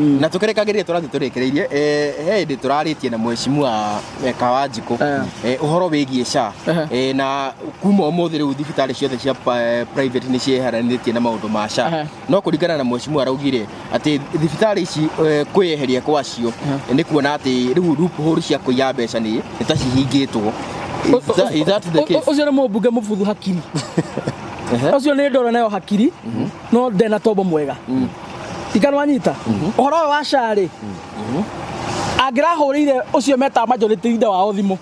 Na tũkĩrĩkagĩrĩria tũrathiĩ tũrĩkĩrĩirie, he hĩndĩ tũrarĩtie na mheshimiwa Kawanjikũ ũhoro wĩgiĩ SHA. Na kuma ũmũthĩ rĩu thibitarĩ ciothe cia private nĩ cieheranĩtie na maũndũ ma SHA. No kũringana na mheshimiwa araugire atĩ thibitarĩ ici kwĩyeheria kwacio nĩ kuona atĩ rĩu loophole cia kũiya mbeca nĩ ta cihingĩtwo. Is that the case? Ũcio nĩ mũmbunge mũbuthu hakiri. Ũcio nĩ ndoro nayo hakiri, no ndena tombo mwega ikanwanyita ũhoro ũyũ wa SHA rĩ, angĩrahũrĩire ũcio metaga majority leader wao thimũ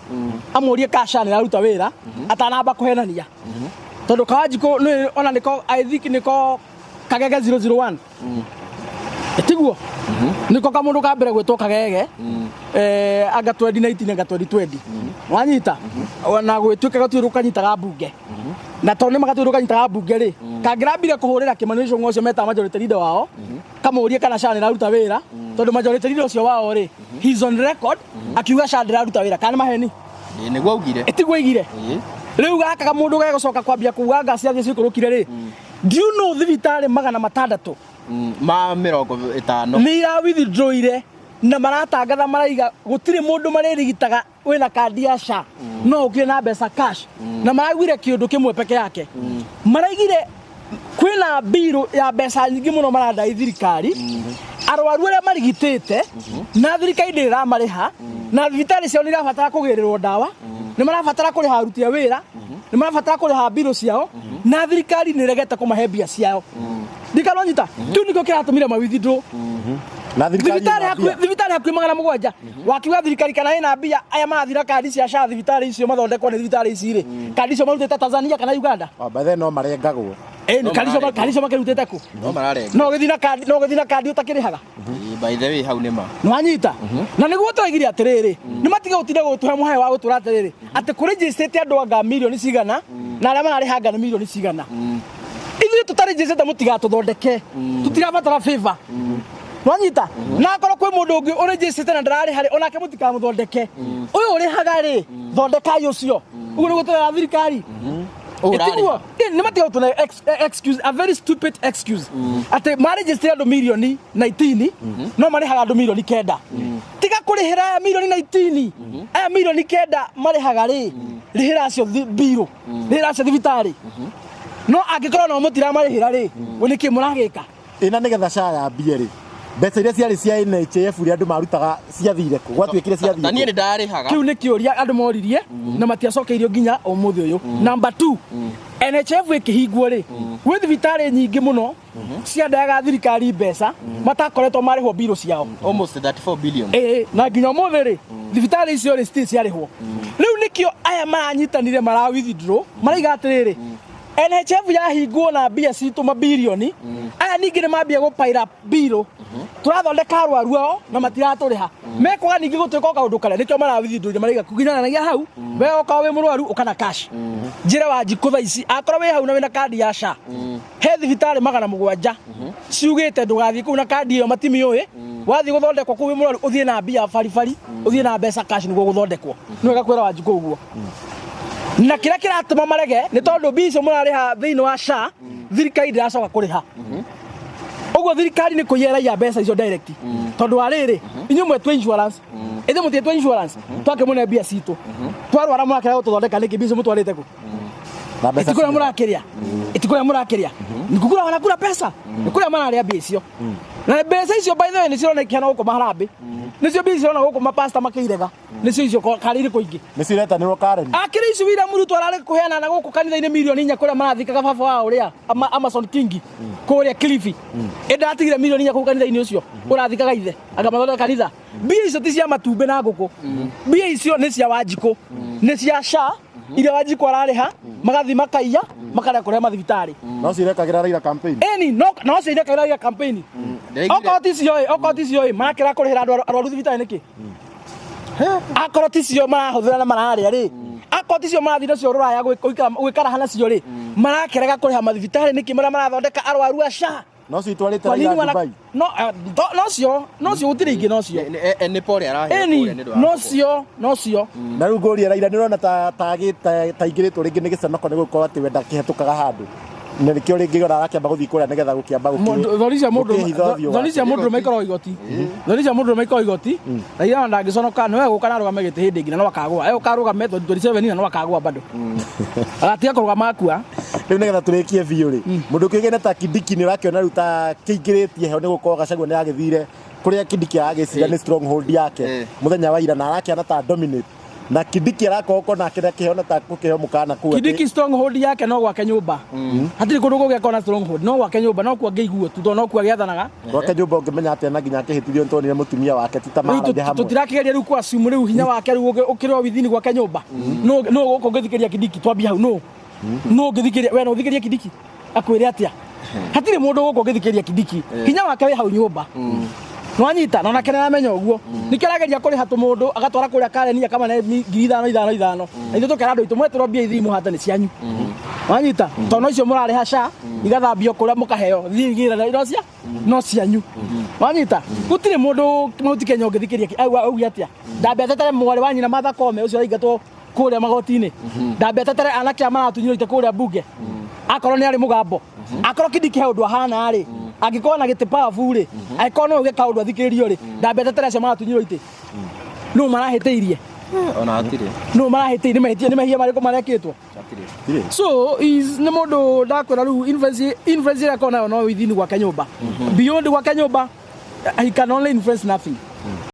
amũrie ka SHA nĩ ĩraruta wĩra atanamba kũhenania, tondũ Kawanjikũ nĩ ona nĩko, I think nĩko Kagege 001, tiguo nĩko kamũndũ ka mbere gwĩtwo Kagege, anga 2019, anga 2020, wanyita na gwĩtuĩka gatuĩ rũkanyitaga mbunge, na tondũ nĩ magatuĩ rũkanyitaga mbunge rĩ, kangĩrambire kũhũrĩra Kĩmani Ichung'wa ũcio metaga majority leader wao kamũrie kana SHA nĩ ĩraruta wĩra, tondũ majority leader ũcio wao rĩ, he is on record akiuga SHA ndĩraruta wĩra. Kana nĩ maheni? Ĩĩ, nĩguo augire. Tiguo aigire? Ĩĩ. Rĩu gaka kamũndũ gegũcoka kwambia kuga anga ciathiĩ ciikũrũkire rĩ, do you know thibitarĩ 600 Ma 50 nĩ ira withdrawire na maratangatha maraiga gũtirĩ mũndũ marĩrigitaga wĩna kandi ya SHA, no ũkire na mbeca cash, na maraugire kĩũndũ kĩmwe peke yake, maraigire kwĩna mbirũ ya mbeca nyingĩ mũno maradai thirikari, arwaru arĩa marigitĩte na thirikari ndĩrĩ ĩramarĩha, na thibitarĩ ciao nĩ irabatara kũgĩrĩrwo ndawa, nĩ marabatara kũrĩha aruti a wĩra, nĩ marabatara kũrĩha mbirũ ciao, na thirikari nĩ ĩregete kũmahe mbia ciao. Ndikanonyita kĩu nĩkĩo kĩratũmire ma withdraw. Na thirikari thibitarĩ ĩna hakuhĩ mbia. Thibitarĩ hakuhĩ 700 wakiuga thirikari kana ĩna mbia, aya marathira kandi cia SHA thibitarĩ icio mathondekwo nĩ thibitarĩ ici rĩ, kandi icio marutĩte Tanzania kana Uganda? Oh, by then no marengagwo. Ĩ No kandi icio mararengwo. kandi icio makĩrutĩte kũ? No mararenga. No ũgĩthiĩ na kandi, no ũgĩthiĩ na kandi ũtakĩrĩhaga. Ĩĩ, by the way, hau nĩ ma. Nĩwanyita, na nĩguo twaigire atĩrĩrĩ, nĩ matige gũtinda gũtũhe mũhae wa gũtũra atĩrĩrĩ atĩ kũrĩnjĩcĩte andũ anga mirioni cigana na arĩa mararĩha anga nĩ mirioni cigana. Ithuĩ tũtarĩnjĩcĩte mũtigatũthondeke, tũtirabatara favor, nwanyita? Na akorwo kwĩ mũndũ ũngĩ ũrĩnjĩcĩte na ndararĩha rĩ, onake mũtikamũthondeke. Ũyũ ũrĩhaga rĩ, thondekai ũcio. Ũguo nĩguo tũrera thirikari. Ũyũ ũrarĩha. Ĩtiguo nĩ matiga gũtũne excuse, a very stupid excuse, atĩ marĩnjĩcĩte andũ mirioni 19 no marĩhaga andũ mirioni 9. Tiga kũrĩhĩra aya mirioni 19, aya mirioni 9 marĩhaga rĩ, rĩhĩra acio mbirũ, rĩhĩra acio thibitarĩ. No angĩkorwo no mũtiramarĩhĩra rĩ, we nĩkĩ mũragĩka? Ĩna nĩgetha SHA yambie rĩ, mbeca iria ciarĩ cia NHIF iria andũ marutaga ciathire kũ? Gwatuĩkire ciathire Na niĩ kũ? nĩ ndarĩhaga. Kĩu nĩ kĩũria andũ moririe na matiacokeirio nginya ũmũthĩ ũyũ. Number 2, NHIF ĩkĩhingwo rĩ, gwĩ thibitarĩ nyingĩ mũno ciandayaga thirikari mbeca matakoretwo marĩhwo mbirũ ciao. Almost 34 billion. Ĩĩ, na nginya ũmũthĩ rĩ, thibitarĩ icio rĩ citirĩ ciarĩhwo. Rĩu nĩkĩo aya maranyitanire mara withdraw, maraiga atĩrĩrĩ, NHIF yahingwo na mbia citũ mabirioni, aya ningĩ nĩ mambia gũpaira mbirũ, tũrathondeka arwaru ao na matiratũrĩha, mekwaga ningĩ gũtuĩka o kaũndũ karĩa nĩkĩo mara withdraw, maraiga kuginyananagia hau we okorwo wĩ mũrwaru ũkana cash. Njĩre Wanjikũ thaa ici, akorwo wĩ hau na wĩna kandi ya SHA, he thibitarĩ 700 ciugĩte ndũgathiĩ kũu na kandi ĩyo, matimiũĩ. Wathiĩ gũthondekwo kũu wĩ mũrwaru, ũthiĩ na mbia baribari, ũthiĩ na mbeca cash nĩguo gũthondekwo. Nĩ wega kwĩra Wanjikũ ũguo, na kĩrĩa kĩratũma marege nĩ tondũ mbia icio mũrarĩha thĩinĩ wa SHA, thirikari ndĩracoka kũrĩha. Ũguo thirikari nĩ kũiya ĩraiya mbeca icio direct, tondũ wa rĩrĩ, inyuĩ mwetwo insurance, ithuĩ mũtiĩtwo insurance, twakĩmũne mbia citũ twarwara, mũrakĩrega gũtũthondeka nĩkĩ? Mbia icio mũtwarĩte kũ? Na mbeca Itikũrĩa mũrakĩrĩa, itikũrĩa mũrakĩrĩa, nikukula wanakula pesa, nikũrĩa mararĩa mbia icio. Na mbeca icio, by the way, nĩ cirona ikĩhana gũkũ maharambĩ, nĩcio mbia cirona gũkũ mapasta makĩirega, nĩcio icio karĩ irĩkũ ingĩ? Nĩ ciretanĩrwo Karen. Akĩrĩ ici William Ruto ararĩ kũheana na gũkũ kanitha-inĩ mirioni 4 kũrĩa marathikaga baba wao ũrĩa Amason Kingi kũrĩa Kilifi. Ĩnda atigire mirioni 4 kũu kanitha-inĩ ũcio ũrathikaga ithe akamathondeka kanitha. Mbia icio ti cia matumbĩ na ngũkũ, mbia icio nĩ cia Wanjikũ, nĩ cia SHA iria Wanjikũ ararĩha, magathiĩ makaiya makarĩa kũrĩa mathibitarĩ. No cirekagĩra Raila campaign. Ĩni no cirekagĩra Raila campaign. Ndĩraiguire- Okorwo ti cio ĩ, okorwo ti cio ĩ, marakĩra kũrĩhĩra andũ arwaru thibitarĩ nĩkĩ? Akorwo ti cio marahũthĩra na mararĩa rĩ, akorwo ti cio marathiĩ nacio rũraya gwĩkaraha nacio rĩ, marakĩrega kũrĩha mathibitarĩ nĩkĩ marĩa marathondeka arwaru a SHA? No citwarĩte Kwa nini Raila Dubai. No nocio, nocio, gũtirĩ ingĩ, nocio. Nĩ pole araheo Ĩni kũrĩa nĩ ũndũ wa nocio, nocio. Na rĩu ngũrie, Raila nĩ ũrona ta ta ta ta aingĩrĩtwo rĩngĩ nĩ gĩconoko nĩ gũkorwo atĩ we ndakĩhetũkaga handũ? Na nĩkĩo rĩngĩ ona arakĩamba gũthiĩ kũrĩa nĩgetha gũkĩamba Thoni cia mũndũ gũkĩhitha ũthiũ thoni cia wake. mũndũ ũrũme ikoragwo igoti. Thoni cia mũndũ ũrũme ikoragwo igoti. Raila ona ndangĩconoka nĩwe egũka na arũgame gĩtĩ hĩndĩ ĩngĩ na no akagũa. Egũka arũgame 2027 na no akagũa bado. Agatiga kũrũgama akua. Rĩu nĩgetha tũrĩkie biũ rĩ, mũndũ kĩũĩkaine ta Kindiki nĩ ũrakĩona rĩu ta kĩingĩrĩtie heho nĩ gũkorwo Gachagua nĩ agĩthire kũrĩa Kindiki aragĩciria nĩ stronghold yake mũthenya wa ira na arakĩana ta dominate na Kindiki arakorwo ko nake akĩheona ta gũkĩheo mũkana kũu atĩ- Kindiki stronghold yake no gwake nyũmba. Hatirĩ kũndũ kũngĩ akorwo na stronghold no gwake nyũmba no kuo angĩiguo tu tondũ no kuo agĩathanaga. Gwake nyũmba ũngĩmenya atĩa na nginya akĩhĩtithio nĩ tuonire mũtumia wake ti ta Rĩu maragia hamwe. tũtirakĩgeria rĩu kwa assume rĩu hinya wake rĩu ũkĩrĩ o within gwake nyũmba. No no gũkũ ũngĩthikĩria Kindiki twambie hau no. No ũngĩthikĩria we no ũthikĩrie Kindiki akwĩre atĩa? Hatirĩ mũndũ gũkũ ũngĩthikĩria Kindiki. Hinya wake wĩ hau nyũmba. Nwanyita na onake nĩaramenya ũguo nĩkĩo arageria kũrĩha tũmũndũ agatwara kũrĩa Karen akamane 5,000 5 5 na ithuĩ tũkera andũ aitũ mwetĩrwo mbia ithiĩ mũhate nĩ cianyu. Wanyita tondũ no icio mũrarĩha SHA igathambio kũrĩa mũkaheo thiĩ igĩra no cia no cianyu. Wanyita gũtirĩ mũndũ Mount Kenya ũngĩthikĩria auge atĩa ndambe atetere mwarĩ wa nyina Martha Koome ũcio ũraingatwo kũrĩa magoti-inĩ, ndambe atetere anake aya maratunyirwo ite kũrĩa mbunge akorwo nĩ arĩ mũgambo, akorwo Kindiki he ũndũ ahana rĩ, angĩkorwo na gĩtĩ powerful rĩ, angĩkorwo no ũge kaũndũ athikĩrĩrio rĩ, ndambe atetere acio maratunyirwo itĩ nũ marahĩtĩirie. Ona hatirĩ. Nũ marahĩtĩirie nĩ mahĩtia nĩ mahia marĩkũ marekĩtwo. Hatirĩ. Tirĩ. So is nĩ mũndũ ndakwĩra rĩu influence ĩrĩa akorwo nayo no within gwake nyũmba, beyond gwake nyũmba he can only influence nothing.